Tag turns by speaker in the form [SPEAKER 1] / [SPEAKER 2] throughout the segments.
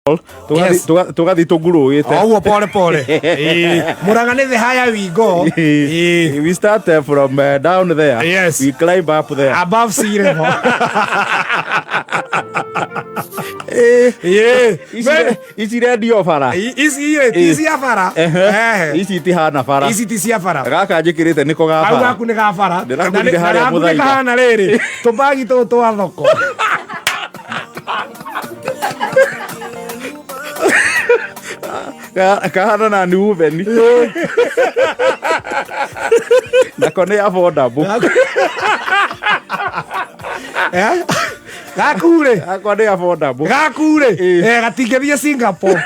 [SPEAKER 1] Yes.
[SPEAKER 2] Tũgathiĩ tũngurũĩte.
[SPEAKER 1] O ũguo pole pole. Ĩĩ. Mũrang'a nĩ the higher we go. Ĩĩ.
[SPEAKER 2] We start from down there.
[SPEAKER 1] Yes.
[SPEAKER 2] We climb up there.
[SPEAKER 1] Above sea level. Ĩĩ.
[SPEAKER 2] Ici rendio bara.
[SPEAKER 1] Ici rĩ ti cia bara. Ehe.
[SPEAKER 2] Ici itihana bara.
[SPEAKER 1] Ici ti cia bara.
[SPEAKER 2] Gaka njĩkĩrĩte nĩko ga
[SPEAKER 1] Kau
[SPEAKER 2] bara.
[SPEAKER 1] gaku nĩ ga bara.
[SPEAKER 2] Ndĩragũrire
[SPEAKER 1] Na
[SPEAKER 2] harĩa
[SPEAKER 1] gaku nĩ
[SPEAKER 2] Mũthaiga.
[SPEAKER 1] kahana rĩrĩ tũbagi tũtũ twa thoko.
[SPEAKER 2] Kahana na ni uveni. Nako nĩ affordable.
[SPEAKER 1] Eh? Gaku rĩ.
[SPEAKER 2] Gakwa nĩ affordable.
[SPEAKER 1] Gaku rĩ.
[SPEAKER 2] Ĩĩ.
[SPEAKER 1] Eh, gatingĩthiĩ Singapore.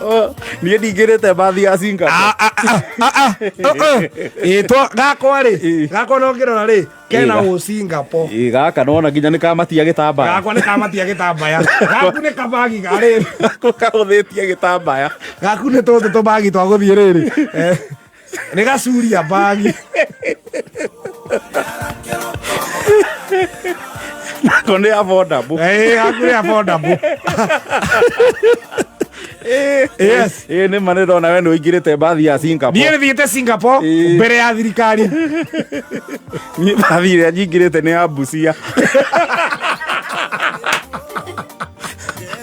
[SPEAKER 2] Oh, niĩ ndingĩrĩte mbathi ya Singapore.
[SPEAKER 1] Ah, ah, ah, ah, ah, ah, ah. Ĩĩ, gakwa rĩ
[SPEAKER 2] Ĩĩ.
[SPEAKER 1] gakwa no ngĩrora rĩ kena
[SPEAKER 2] Ĩĩ.
[SPEAKER 1] ũ Singapore.
[SPEAKER 2] Ĩĩ, gaka nona nginya nĩ kamatia gĩtambaya.
[SPEAKER 1] Gakwa nĩ kamatia gĩtambaya. Gaku nĩ kabagi ga rĩrĩ.
[SPEAKER 2] Gakwa kahũthĩtie gĩtambaya.
[SPEAKER 1] Gaku nĩ tũtũ tũbagi twa gũthiĩ rĩrĩ. Eh, nĩ gacuria bagi.
[SPEAKER 2] Nako nĩ affordable.
[SPEAKER 1] Ĩĩ, gaku nĩ affordable. Yes.
[SPEAKER 2] Ĩĩ nĩ ma nĩ ndona we nĩ ũingĩrĩte mbathi ya Singapore.
[SPEAKER 1] Niĩ nĩ thiĩte Singapore
[SPEAKER 2] Ĩĩ.
[SPEAKER 1] mbere ya thirikari.
[SPEAKER 2] Niĩ mbathi ĩrĩa nyingĩrĩte nĩ ya Busia.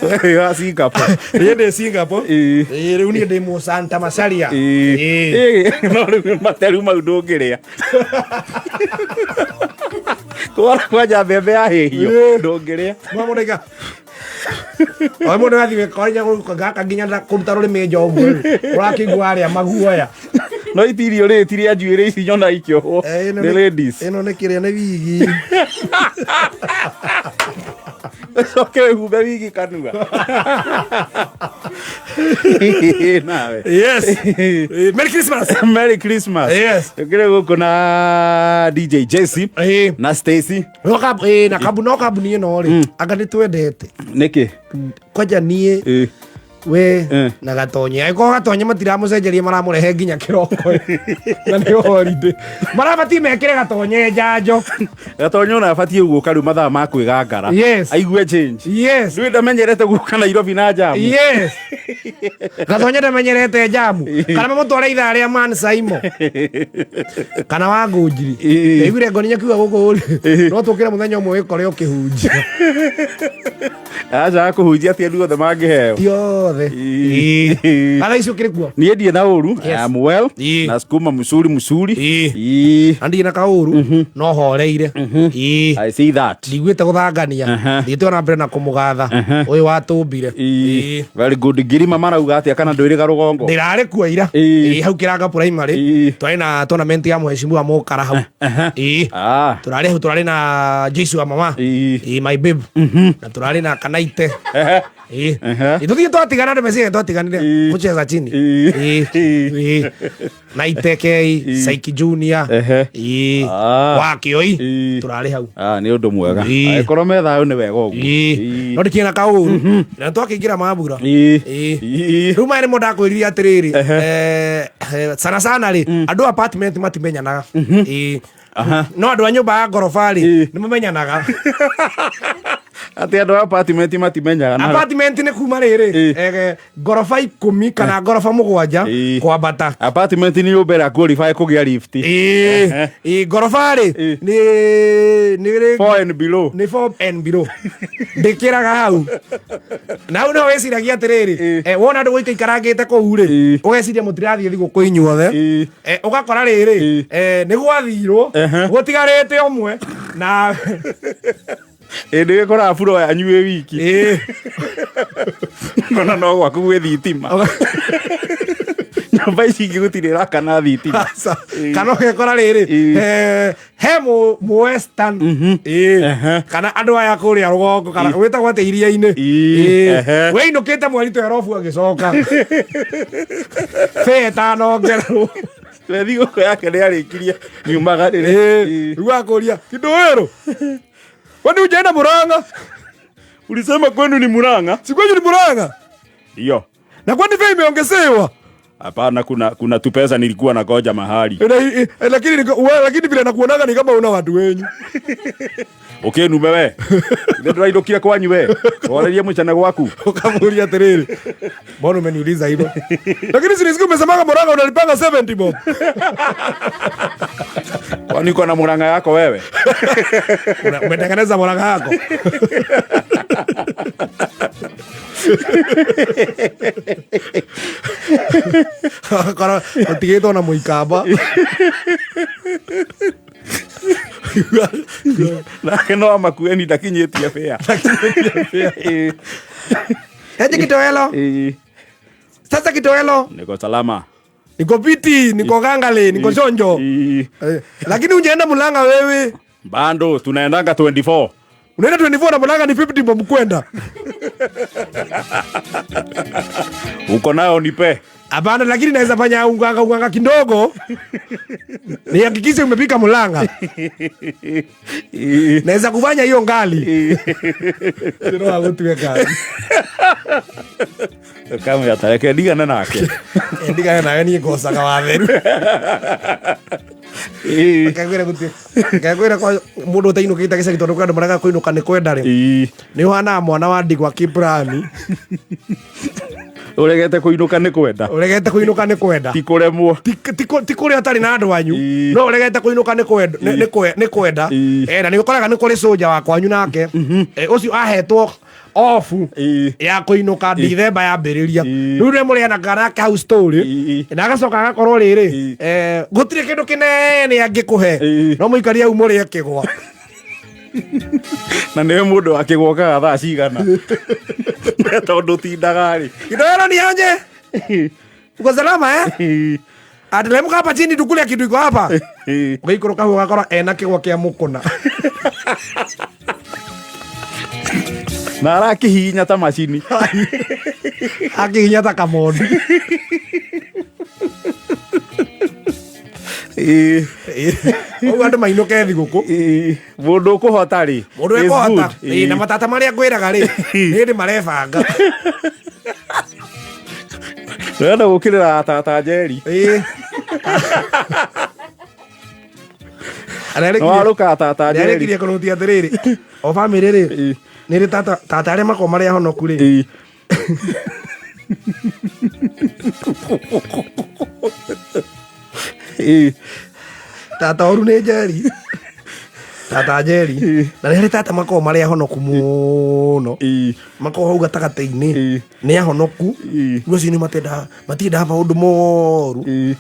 [SPEAKER 2] Wewe wa Singapore.
[SPEAKER 1] Niĩ ndĩ Singapore.
[SPEAKER 2] Ĩĩ.
[SPEAKER 1] Ĩĩ, rĩu niĩ ndĩ mũ Santa Masaria.
[SPEAKER 2] Ĩĩ.
[SPEAKER 1] Ĩĩ.
[SPEAKER 2] Ĩĩ, no rĩu materu mau ndũngĩrĩa. Kwara kwanja mbembe yahĩhio
[SPEAKER 1] Ĩĩ.
[SPEAKER 2] ndũngĩrĩa.
[SPEAKER 1] Mwa mũndũ aiga o mũndũ athiĩ konya gaka nginya kũruta rũrĩmĩ nja ũguo ũrakĩigua arĩa maguoya.
[SPEAKER 2] No iti irio rĩ tiria njuĩrĩ ici nyona ikĩohwo
[SPEAKER 1] Eh, ĩno
[SPEAKER 2] nĩ ladies.
[SPEAKER 1] Ĩno nĩ kĩrĩa nĩ wigi.
[SPEAKER 2] Ũcoke wĩhumbe wigi kanua. Nawe.
[SPEAKER 1] Yes. Eh, Merry Christmas.
[SPEAKER 2] Merry Christmas.
[SPEAKER 1] Yes.
[SPEAKER 2] Tũkĩrĩ gũkũ na DJ Jesse
[SPEAKER 1] Ĩĩ.
[SPEAKER 2] na Stacy.
[SPEAKER 1] No ĩĩ, na kambu no kambuni ĩno rĩ anga nĩ twendete
[SPEAKER 2] Nĩkĩ?
[SPEAKER 1] kwanja niĩ
[SPEAKER 2] Ĩĩ.
[SPEAKER 1] we
[SPEAKER 2] Eh.
[SPEAKER 1] na gatonye angĩkorwo gatonye matiramũcenjeria maramũrehe nginya kĩroko na nĩ holiday marabatiĩ mekĩre gatonye njanjo.
[SPEAKER 2] Gatonyo ona abatiĩ gũka rĩu mathaa ma kwĩgangara.
[SPEAKER 1] Yes.
[SPEAKER 2] Aigue change.
[SPEAKER 1] Yes.
[SPEAKER 2] Ndũĩ ndamenyerete gũka Nairobi na jamu.
[SPEAKER 1] Yes. Gatonye ndamenyerete jamu kana mamũtware ithaa rĩa man saimo kana wa ngũnjiri.
[SPEAKER 2] Ĩĩ.
[SPEAKER 1] Ndaiguire ngoni nyakiuga gũkũ rĩ no tũkĩre mũthenya ũmwe wĩkore ũkĩhunjia.
[SPEAKER 2] Aca kũhunjia ti andũ othe mangĩheo.
[SPEAKER 1] Ti othe.
[SPEAKER 2] Ĩĩ.
[SPEAKER 1] Kana icio ũkĩrĩ kuo.
[SPEAKER 2] Niĩ ndirĩ na ũru.
[SPEAKER 1] Yes.
[SPEAKER 2] I am well.
[SPEAKER 1] Ĩĩ.
[SPEAKER 2] Na sukuma msuri msuri.
[SPEAKER 1] Ĩĩ.
[SPEAKER 2] Ĩĩ.
[SPEAKER 1] Na ndirĩ na kaũru no horeire. Ĩĩ.
[SPEAKER 2] I see that.
[SPEAKER 1] Ndiguĩte gũthangania. Thiĩte ona mbere na kũmũgatha ũyũ watũmbire.
[SPEAKER 2] Ĩĩ.
[SPEAKER 1] Ĩĩ.
[SPEAKER 2] Very good. Ngirima marauga atĩa kana ndwĩrĩga rũgongo?
[SPEAKER 1] Ndĩrarĩ kuo ira.
[SPEAKER 2] Ĩĩ.
[SPEAKER 1] Ĩĩ, hau Kĩranga Primary
[SPEAKER 2] Ĩĩ.
[SPEAKER 1] twarĩ na tournament ya mheshimiwa Mũkara hau. Ĩĩ.
[SPEAKER 2] Ah.
[SPEAKER 1] Tũrarĩ hau tũrarĩ na Jesu wa mama.
[SPEAKER 2] Ĩĩ.
[SPEAKER 1] Ĩĩ, my babe. Na tũrarĩ na Kanaite.
[SPEAKER 2] Ehe.
[SPEAKER 1] Ĩĩ.
[SPEAKER 2] Ehe.
[SPEAKER 1] Ĩĩ, tũthiĩ twatigana andũ meciria twatiganire
[SPEAKER 2] Ĩĩ.
[SPEAKER 1] kucheza chini.
[SPEAKER 2] Ĩĩ.
[SPEAKER 1] Ĩĩ. Ĩĩ. Naite K, Saiki Junior.
[SPEAKER 2] Ehe.
[SPEAKER 1] Ĩĩ.
[SPEAKER 2] Ah.
[SPEAKER 1] Wa Kĩoi.
[SPEAKER 2] Ĩĩ.
[SPEAKER 1] Tũrarĩ hau.
[SPEAKER 2] Ah, nĩ ũndũ mwega.
[SPEAKER 1] Ĩĩ.
[SPEAKER 2] Angĩkorwo me thayũ nĩ wega ũguo.
[SPEAKER 1] Ĩĩ.
[SPEAKER 2] Ĩĩ.
[SPEAKER 1] No ndikĩrĩ na kaũru. Na twakĩingĩra mambura.
[SPEAKER 2] Ĩĩ.
[SPEAKER 1] Ĩĩ.
[SPEAKER 2] Ĩĩ.
[SPEAKER 1] Rĩu maya nĩmo ndakwĩrire atĩrĩrĩ, eh, eh, sana sana rĩ andũ a apartment matimenyanaga. Ĩĩ. No andũ a nyũmba ya ngoroba rĩ
[SPEAKER 2] Ĩĩ.
[SPEAKER 1] nĩ mamenyanaga.
[SPEAKER 2] Atĩ andũ a apartment matimenyaga.
[SPEAKER 1] Apartment nĩ kuma rĩrĩ
[SPEAKER 2] Ĩĩ.
[SPEAKER 1] eh, ngoroba 10 kana ngoroba 7
[SPEAKER 2] Ĩĩ.
[SPEAKER 1] kwambata.
[SPEAKER 2] Apartment nĩ nyũmba ĩrĩa qualify kũgĩa lift.
[SPEAKER 1] Ĩĩ. Ĩĩ, ngoroba rĩ
[SPEAKER 2] Ĩĩ.
[SPEAKER 1] nĩ
[SPEAKER 2] 4 and below.
[SPEAKER 1] Nĩ 4 and below ndĩkĩraga hau na hau nĩho wĩciragia atĩrĩrĩ.
[SPEAKER 2] Ĩĩ.
[SPEAKER 1] Eh, wona andũ gũikaikarangĩte kũu rĩ
[SPEAKER 2] Ĩĩ.
[SPEAKER 1] ũgeciria mũtirathiĩ thigũkũ inyuothe.
[SPEAKER 2] Ĩĩ.
[SPEAKER 1] Eh, ũgakora rĩrĩ
[SPEAKER 2] Ĩĩ.
[SPEAKER 1] eh, nĩ gwathirwo
[SPEAKER 2] Ehe.
[SPEAKER 1] gũtigarĩte ũmwe na
[SPEAKER 2] Ĩndĩ ĩkoraga buro yanyu ĩ wiki.
[SPEAKER 1] Ĩĩ.
[SPEAKER 2] Ona no gwaku gwĩ thitima. Nyũmba ici ingĩ gũtirĩ ĩrakana thitima.
[SPEAKER 1] Aca. Kana ũgekora rĩrĩ
[SPEAKER 2] Ĩĩ.
[SPEAKER 1] eh, he mũ western. Ĩĩ.
[SPEAKER 2] Ehe.
[SPEAKER 1] Kana andũ aya kũrĩa rũgongo kana gwĩtagwo atĩ iria-inĩ.
[SPEAKER 2] Ĩĩ.
[SPEAKER 1] Ĩĩ.
[SPEAKER 2] Ehe.
[SPEAKER 1] Wĩinũkĩte mweri twerobu agĩcoka bee ĩtanongererwo.
[SPEAKER 2] We thigũkũ yake nĩ arĩkirie nyumaga rĩrĩ.
[SPEAKER 1] Ĩĩ. Rĩu akũria kĩndũ kwani ujaenda Murang'a?
[SPEAKER 2] Ulisema kwenu ni Murang'a?
[SPEAKER 1] Si kwenyu ni Murang'a?
[SPEAKER 2] Ndio.
[SPEAKER 1] Na kwani bei imeongezewa?
[SPEAKER 2] Hapana, kuna tupesa nilikuwa nagoja mahali.
[SPEAKER 1] Lakini vile nakuonaga ni kama una watu wenyu.
[SPEAKER 2] Ũkĩnume we. Ithe ndũrainũkire kwanyu we. Twarerie mũcene gwaku.
[SPEAKER 1] Ukamuulia atiriri, mbona umeniuliza hivyo? Lakini si nisikia umesemaga Murang'a unalipanga 70 bob.
[SPEAKER 2] Kwani uko na Murang'a yako wewe?
[SPEAKER 1] Umetengeneza Murang'a yako? Kora utigĩtwo na mũikamba.
[SPEAKER 2] Nake no amakueni ndakinyĩtie bĩa. Ĩĩ.
[SPEAKER 1] Eje kitowelo.
[SPEAKER 2] Ĩĩ.
[SPEAKER 1] Sasa kitowelo.
[SPEAKER 2] Niko salama.
[SPEAKER 1] Niko piti, niko gangale, niko chonjo.
[SPEAKER 2] Ĩĩ.
[SPEAKER 1] Lakini unjaenda Murang'a wewe.
[SPEAKER 2] Bado tunaendanga 24.
[SPEAKER 1] Unaenda 24 na Murang'a ni 50 bob kwenda.
[SPEAKER 2] Uko nayo nipe.
[SPEAKER 1] Hapana, lakini naweza fanya unganga unganga kidogo. Nihakikishe umepika Murang'a. Naweza kufanya hiyo ngali. Sino agutue kazi.
[SPEAKER 2] Kamwe atareke ndigane nake.
[SPEAKER 1] Ndigane nawe niĩ ngocaga watheru.
[SPEAKER 2] Ĩĩ.
[SPEAKER 1] Kakwĩra gũtirĩ. Kakwĩra kwa mũndũ ũtainũkĩte gĩcagi tondũ kwĩ andũ marega kũinũka nĩ kwenda rĩ.
[SPEAKER 2] Ĩĩ.
[SPEAKER 1] Nĩ ũhanaga mwana wa ndigwa kĩbrani.
[SPEAKER 2] Ũregete kũinũka nĩ kwenda.
[SPEAKER 1] Ũregete kũinũka nĩ kwenda.
[SPEAKER 2] Ti kũremwo.
[SPEAKER 1] Ti kũrĩa ũtarĩ na andũ anyu.
[SPEAKER 2] Ĩĩ.
[SPEAKER 1] No ũregete kũinũka nĩ kwenda. Nĩ kwenda.
[SPEAKER 2] Ĩĩ.
[SPEAKER 1] Na nĩ ũkoraga nĩ kũrĩ soja wa kwanyu nake. Ũcio ahetwo ofu
[SPEAKER 2] Ĩĩ.
[SPEAKER 1] ya kũinũka Dithemba yambĩrĩria.
[SPEAKER 2] Ĩĩ.
[SPEAKER 1] Rĩu nĩ mũrĩanaga nake hau story.
[SPEAKER 2] Ĩĩ.
[SPEAKER 1] Na agacoka agakorwo rĩrĩ,
[SPEAKER 2] Ĩĩ.
[SPEAKER 1] gũtirĩ kĩndũ kĩnene angĩkũhe.
[SPEAKER 2] Ĩĩ.
[SPEAKER 1] No mũikarie hau mũrĩe kĩgwa.
[SPEAKER 2] Na nĩwe mũndũ akĩgwokaga thaa cigana. Tondũ tindaga rĩ.
[SPEAKER 1] Kitowelo ni anje? Uko salama eh? Atelemka hapa chini tukule kitu iko hapa. Ũgĩikũrũka hau ũgakora ena kĩgwa kĩa mũkũna.
[SPEAKER 2] Na arakĩhihinya ta macini.
[SPEAKER 1] Akĩhihinya ta kamondi.
[SPEAKER 2] Ĩĩ.
[SPEAKER 1] Ũguo andũ mainũke thigũkũ.
[SPEAKER 2] Ĩĩ. Mũndũ ũkũhota rĩ.
[SPEAKER 1] Mũndũ
[SPEAKER 2] is
[SPEAKER 1] ekũhota.
[SPEAKER 2] good.
[SPEAKER 1] Ĩĩ, na matata marĩa ngwĩraga rĩ, nĩ hĩndĩ marebanga.
[SPEAKER 2] Ndĩrenda gũkĩrĩra tata Njeri.
[SPEAKER 1] Ĩĩ.
[SPEAKER 2] Nĩ warũka tata Njeri.
[SPEAKER 1] Nĩarĩkirie kũrũtia atĩrĩrĩ, o bamĩrĩ rĩ,
[SPEAKER 2] Ĩĩ.
[SPEAKER 1] nĩ rĩ tata arĩa makoragwo marĩ ahonoku rĩ.
[SPEAKER 2] Ĩĩ. Ĩĩ.
[SPEAKER 1] Tata oru nĩ Njeri. Tata Njeri.
[SPEAKER 2] Ĩĩ.
[SPEAKER 1] Na nĩ harĩ tata makoragwo marĩ ahonoku mũno.
[SPEAKER 2] Ĩĩ.
[SPEAKER 1] Makoragwo hau gatagatĩ-inĩ.
[SPEAKER 2] Ĩĩ.
[SPEAKER 1] Nĩ ahonoku.
[SPEAKER 2] Ĩĩ.
[SPEAKER 1] Rĩu acio nĩ matiendaga maũndũ moru.
[SPEAKER 2] Ĩĩ.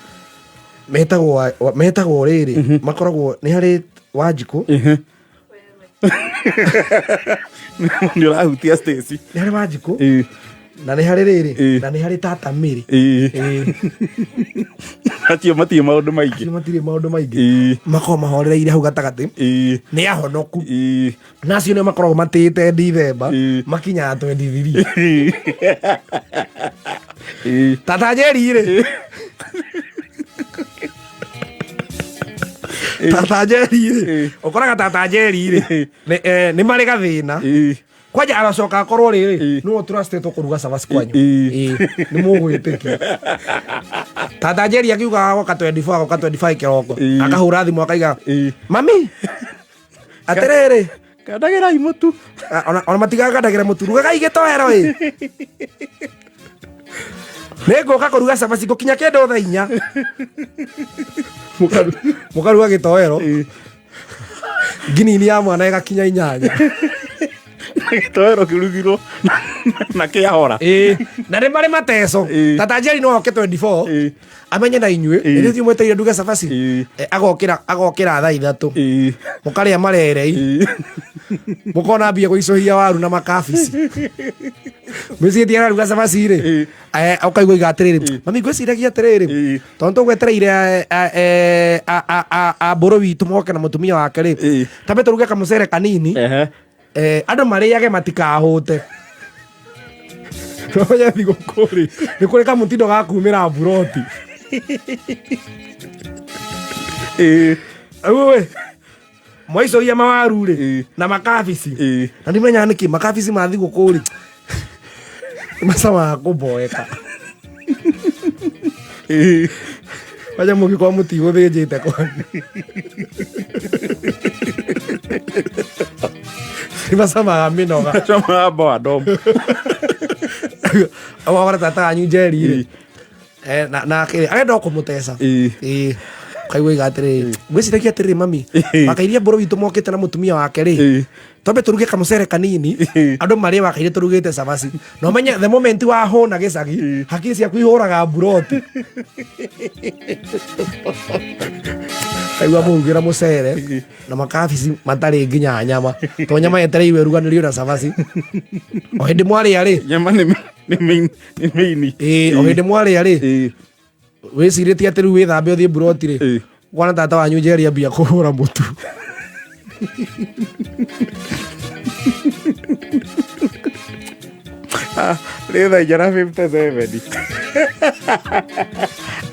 [SPEAKER 1] Metagwo rĩrĩ, makoragwo nĩ harĩ Wanjikũ.
[SPEAKER 2] Nĩ ũrahutia Stacy.
[SPEAKER 1] Nĩ harĩ Wanjikũ.
[SPEAKER 2] Ĩĩ.
[SPEAKER 1] Na nĩ harĩ rĩrĩ,
[SPEAKER 2] Ĩĩ.
[SPEAKER 1] na nĩ harĩ tata Mĩrĩ.
[SPEAKER 2] Ĩĩ.
[SPEAKER 1] Ĩĩ.
[SPEAKER 2] Acio matirĩ maũndũ maingĩ.
[SPEAKER 1] Acio matirĩ maũndũ maingĩ.
[SPEAKER 2] Ĩĩ.
[SPEAKER 1] Makoragwo mahorereire hau gatagatĩ.
[SPEAKER 2] Ĩĩ.
[SPEAKER 1] Nĩ ahonoku.
[SPEAKER 2] Ĩĩ.
[SPEAKER 1] Na acio nĩo makoragwo matĩĩte Dithemba,
[SPEAKER 2] Ĩĩ.
[SPEAKER 1] makinyaga 23.
[SPEAKER 2] Ĩĩ.
[SPEAKER 1] Tata Njeri rĩ. Tata Njeri rĩ.
[SPEAKER 2] Ĩĩ.
[SPEAKER 1] Ũkoraga tata Njeri rĩ, nĩ marĩ gathĩna.
[SPEAKER 2] Ĩĩ.
[SPEAKER 1] Kwanja aracoka akorwo rĩrĩ,
[SPEAKER 2] Ĩĩ.
[SPEAKER 1] nĩwe ũtrustĩtwo kũruga cabaci kwanyu.
[SPEAKER 2] Ĩĩ.
[SPEAKER 1] Ĩĩ. Nĩ mũgwĩtĩkia. Tata Njeri akiuga agoka 24, agoka 25 kĩroko.
[SPEAKER 2] Ĩĩ.
[SPEAKER 1] Akahũra thimũ akaiga,
[SPEAKER 2] Ĩĩ.
[SPEAKER 1] Mami, atĩrĩrĩ.
[SPEAKER 2] Kandagĩrai mũtu.
[SPEAKER 1] Ona matigakandagĩra mũtu, rugagai gĩtoero ĩ. Nĩ ngũka kũruga cabaci ngũkinya kĩndũ thaa inya. Mũkaruga gĩtoero.
[SPEAKER 2] Ĩĩ.
[SPEAKER 1] Nginini ya mwana ĩgakinya inyanya.
[SPEAKER 2] Gĩtoero kĩrugirwo na kĩahora.
[SPEAKER 1] Ĩĩ. Na nĩ marĩ mateco.
[SPEAKER 2] Ĩĩ.
[SPEAKER 1] Tata Njeri no oke 24.
[SPEAKER 2] Ĩĩ.
[SPEAKER 1] Amenye na inyuĩ.
[SPEAKER 2] Ĩĩ.
[SPEAKER 1] Nĩ ithuĩ mwetereire nduge cabaci.
[SPEAKER 2] Ĩĩ.
[SPEAKER 1] Agokĩra thaa ithatũ.
[SPEAKER 2] Ĩĩ.
[SPEAKER 1] Mũkarĩa marerei.
[SPEAKER 2] Ĩĩ.
[SPEAKER 1] Mũkona mbia gũicũhia waru na makabici. Mũciĩ ti araruga cabaci rĩ.
[SPEAKER 2] Ĩĩ.
[SPEAKER 1] Ũkaigua iga atĩrĩrĩ, mami ngwĩciragia atĩrĩrĩ,
[SPEAKER 2] Ĩĩ.
[SPEAKER 1] tondũ tũgwetereire mbũrũ witũ moke na mũtumia wake rĩ,
[SPEAKER 2] Ĩĩ.
[SPEAKER 1] tambe tũruge kamũcere kanini,
[SPEAKER 2] Ehe.
[SPEAKER 1] Andũ marĩage matikahũte. Tonya thigũkũ rĩ, nĩ kũrĩ kamũtindo ga kumĩra mburoti.
[SPEAKER 2] Ĩĩ.
[SPEAKER 1] Rĩu ĩ, mwaicũhia mawaru rĩ,
[SPEAKER 2] Ĩĩ.
[SPEAKER 1] na makabici.
[SPEAKER 2] Ĩĩ.
[SPEAKER 1] Na ndimenyaga nĩkĩ makabici ma thigũkũ rĩ, macamaga kũmboeka.
[SPEAKER 2] Ĩĩ.
[SPEAKER 1] Kwanja mũngĩkorwo mũtigũthĩnjĩte kwanyu. Nĩ macamaga mĩnoga.
[SPEAKER 2] Camaga boredom.
[SPEAKER 1] Wagora tata wanyu njeri rĩ, na akĩrĩ arenda o kũmũteca. Ĩĩ, kaigua iga atĩrĩrĩ, ngwĩciragia atĩrĩrĩ, mami, wakairia mbũrũ witũ mokĩte na mũtumia wake rĩ, twambe tũruge kamũcere kanini andũ marĩe wakaire tũrugĩte cabaci. Na ũmenye the moment wahũna gĩcagi, hakiri ciaku ihũraga mburoti. Kaigua mũrugĩra mũcere na makabici matarĩ nginya nyama, to nyama yetereirwo ĩruganĩrio na cabaci. O hĩndĩ mwarĩa rĩ,
[SPEAKER 2] Nyama nĩ main.
[SPEAKER 1] Ĩĩ, o hĩndĩ mwarĩa rĩ, wĩcirĩtie atĩ rĩu wĩthambe ũthiĩ mburoti rĩ, kwana tata wanyu njeri ambia kũhũra mũtu.
[SPEAKER 2] Ah, rĩ thaa 4:57.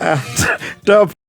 [SPEAKER 2] Ah, top.